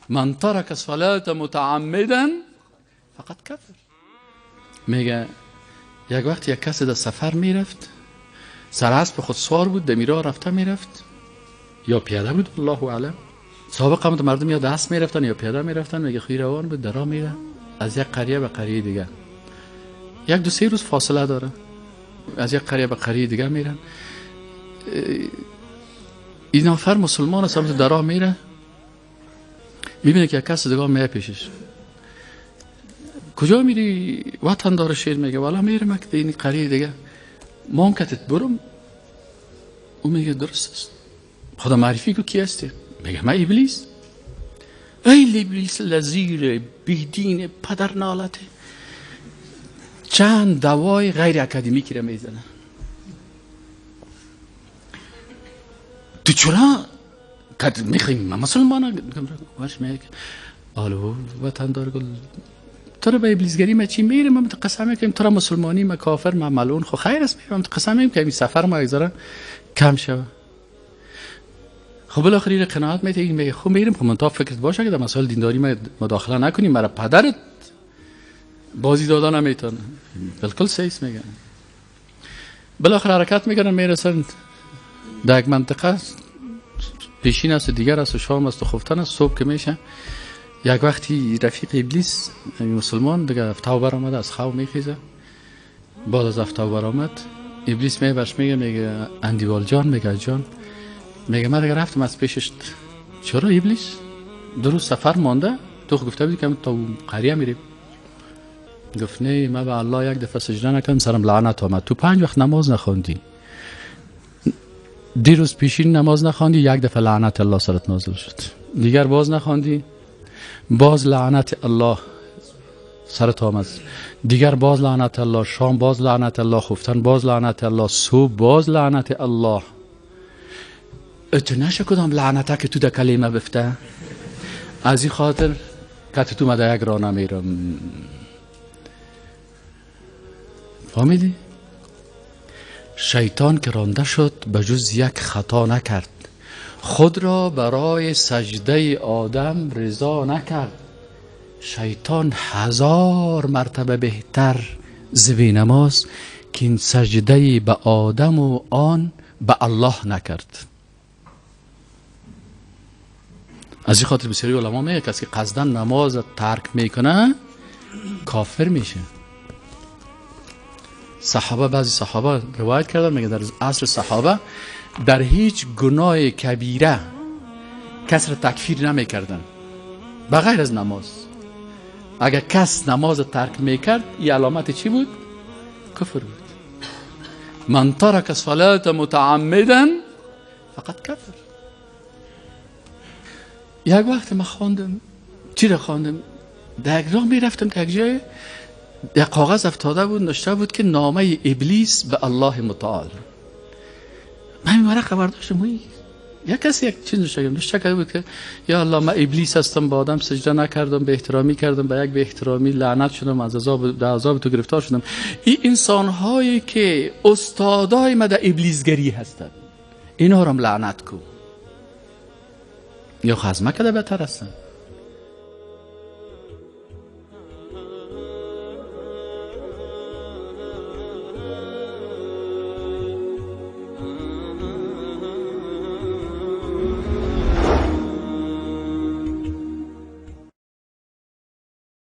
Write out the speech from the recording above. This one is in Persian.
من ترک صلاة متعمدا فقط کفر. میگه یک وقت یک کسی در سفر میرفت، سر اسب خود سوار بود، دمیرا رفته میرفت یا پیاده بود، الله اعلم. سابق هم مردم یا دست میرفتن یا پیاده میرفتن. میگه خیر روان بود، درا میره از یک قریه به قریه دیگه، یک دو سه روز فاصله داره، از یک قریه به قریه دیگه میرن. این نفر مسلمان است، درا میره، میبینه که یک کس دیگه میه پیشش. کجا میری وطن داره شیر؟ میگه والا میرم که این قریه دیگه، مام کتت برم. او میگه درست است، خدا معرفی کو کی هستی؟ میگه من ابلیس. ای ابلیس لذیل بیدین پدر نالته، چند دوای غیر اکادمیکی را میزنه. تو چرا کت میخوایی من مسلمانم؟ میگه آلو وطن دار گل تو رو به ابلیسگری ما چی میرم؟ من قسم میکنم تو را مسلمانی ما کافر ما ملعون، خو خیر است، میرم قسم میکنم که این سفر ما یک ذره کم شوه. خب بالاخره این قناعت میده، این میگه خب میرم، خب من تا فکرت باشه که در مسائل دینداری ما مداخله نکنیم، مرا پدرت بازی دادن نمیتونه. بالکل سیس میگن. بالاخره حرکت میکنن، میرسن در یک منطقه پیشین است و دیگر است و شام است و خفتن است. صبح که میشه یک وقتی رفیق ابلیس مسلمان دیگه افتاو برآمده، از خواب میخیزه. بعد از افتاو برآمد ابلیس میبرش، میگه اندیوال جان، میگه جان، میگه من دیگه رفتم از پیشش. چرا ابلیس؟ دو روز سفر مانده، تو گفته بودی که تا قریه میریم. گفت نه، من به الله یک دفعه سجده نکردم سرم لعنت آمد. تو 5 وقت نماز نخوندی، دیروز پیشین نماز نخواندی، یک دفعه لعنت الله سرت نازل شد. دیگر باز نخواندی، باز لعنت الله سرت آمد. دیگر باز لعنت الله، شام باز لعنت الله، خفتن باز لعنت الله، صبح باز لعنت الله. اتو نشه کدام لعنته که تو ده کلمه بفته؟ از این خاطر که تو مده یک را نمیرم. فهمیدی؟ شیطان که رانده شد به جز یک خطا نکرد، خود را برای سجده آدم رضا نکرد. شیطان 1000 مرتبه بهتر ز بی نماز که این سجده به آدم و آن به الله نکرد. از این خاطر بسیاری علما میگه کسی که قصدا نماز ترک میکنه کافر میشه. صحابه، بعضی صحابه روایت کردن میگه در عصر صحابه در هیچ گناه کبیره کس را تکفیر نمیکردن بغیر از نماز. اگر کس نماز ترک میکرد این علامت چی بود؟ کفر بود. من ترک صلاة متعمدا فقط کفر. یک وقت من خواندم، چی را خواندم؟ در یک راه میرفتم، در یک جای یک کاغذ افتاده بود، نوشته بود که نامه ابلیس به الله متعال. من این ورقه برداشتم، یک کسی یک چیز نوشته کرده بود که یا الله من ابلیس هستم، با آدم سجده نکردم، به احترامی کردم، به یک به احترامی لعنت شدم، از عذاب در عذاب تو گرفتار شدم. این انسان هایی که استادای ما در ابلیسگری هستند، اینا رو هم لعنت کو. یا خزمه کده بهتر هستن.